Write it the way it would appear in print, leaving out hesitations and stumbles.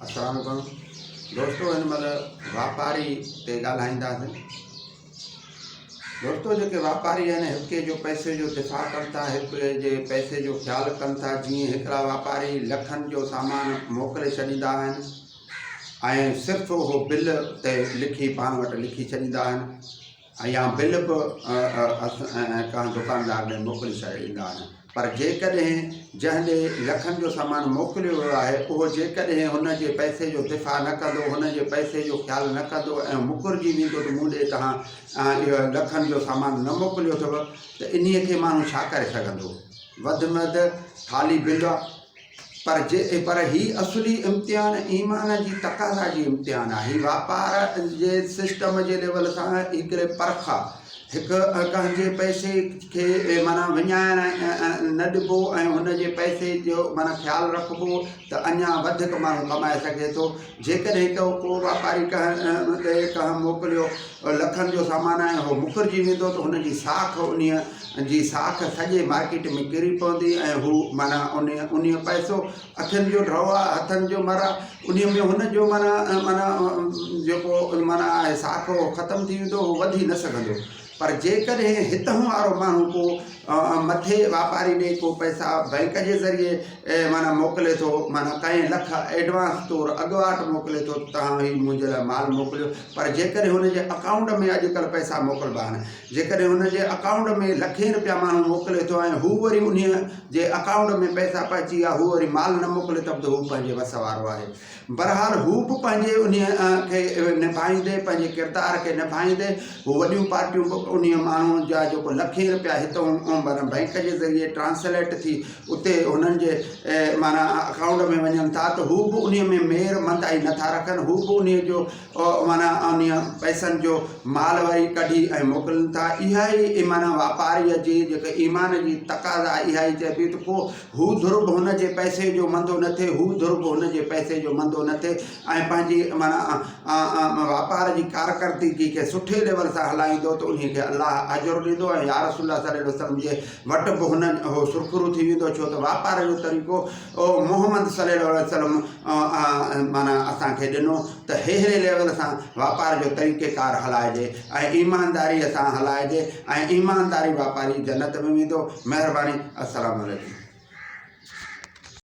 السلام عليڪم دوستو هن مهل واپاري تي ڳالهائينداسين دوستو جيڪي واپاري آهن هڪ جو پئسي جو دفاع ڪن ٿا هڪ جي پئسي جو خيال ڪن ٿا جيئن هڪڙا واپاري لکن جو سامان موڪلي ڇڏيندا آهن ۽ صرف اهو بل تي لکي پاڻ وٽ لکي ڇڏيندا آهن يا بل به ڪنهن دڪاندار ڏي موڪلي ڇڏيندا آهن پر جيڪڏهن جنهن ڏي لکن جو سامان موڪليو ويو آهي اهو جيڪڏهن هن جي پئسي جو دفاع نه ڪندو هن جي پئسي جو خيال نه ڪندو ۽ مڪرجي ويندو ته مون ڏي توهان اهو لکن جو سامان نه موڪليو اٿو ته انهي کي ماڻهو ڇا ڪري سگهندو وڌ ۾ وڌ خالي بل آهي پر جي پر هي اصلي امتحان ايمان جي تقاضا جي امتحان آهي. هي واپار جي سسٽم جي ليول سان هڪڙي پرک آهي. هڪ ڪنهن جي پئسي کي معنيٰ وڃائڻ نه ڏبو ۽ هن جي پئسي جو معنيٰ خيال رکبو ته اڃا وڌيڪ ماڻهو ڪمائي سگهي ٿو. جيڪڏهن ڪو ڪو واپاري ڪنهن ڏي ڪنهن موڪليو لکن جو سامان آهي هو مڪرجي ويندو ته هن جي ساک انهيء جي ساک سڄي مارڪيٽ ۾ ڪري پوندي ۽ هو معنيٰ انهيء انهيء پئسو اکين جو ڍؤ آ هٿن جو مر آ انهيء ۾ هن جو معنيٰ معنيٰ جيڪو معنيٰ آهي ساک اهو ختم ٿي ويندو هو وڌي نه سگهندو پر جيڪڏهن هتهون وارو ماڻهو ڪو مٿي واپاري ڏي ڪو پئسا بئنڪ جي ذريعي معنيٰ موڪلي ٿو معنيٰ ڪئين لک ايڊوانس طور اڳواٽ موڪلي ٿو ته توهان هي منهنجي لاء مال موڪليو پر جيڪڏهن هن جي اڪائونٽ ۾ اڄڪلهه پئسا موڪلبا آهن جيڪڏهن هن جي اڪائونٽ ۾ لکين رپيا ماڻهو موڪلي ٿو ۽ هو وري انهيء جي اڪائونٽ ۾ پئسا پهچي ويا هو وري مال نه موڪلي ته به هو پنهنجي وس وارو آهي. بهرحال هو به پنهنجي انهيء کي نڀائيندي پنهنجي ڪردار کي نڀائيندي هو وڏيون پارٽيون به انهيء ماڻهو جا جيڪو لکين رپيا هتئون معنيٰ بئنڪ جي ذريعي ٽرانسليٽ ٿي اتي هنن جي معنيٰ اڪائونٽ ۾ وڃن ٿا ته هو به انهيء ۾ مير مندائي نٿا رکن هو به انهيء جو معنيٰ انهيء پئسن جو مال وري ڪڍي ۽ موڪلين ٿا. اها ئي معنيٰ واپاريء جي جيڪا ايمان جي تقاضا آهي، اها ئي چئبي ته ڪو هو ڌر به هن جي پئسي جو مندو نه ٿئي، هو ڌر به هن جي پئسي جو مندو نه ٿئي ۽ پنهنجي معنيٰ واپار جي ڪارڪردگي کي سٺي ليول سان هلائيندو ته انهيء کي الله اجر ڏيندو ۽ يارسول الله صلي الله عليه وسلم جي وٽ به هن هو سرخرو ٿي ويندو، ڇو ته واپار جو طريقو محمد صلي الله عليه وسلم معنيٰ اسان کي ڏنو ته ههڙي ليول سان واپار جو طريقيڪار هلائجي ۽ ايمانداريء سان هلائجي ۽ ايمانداري واپاري جنت ۾ ويندو مهرباني السلام عليڪم.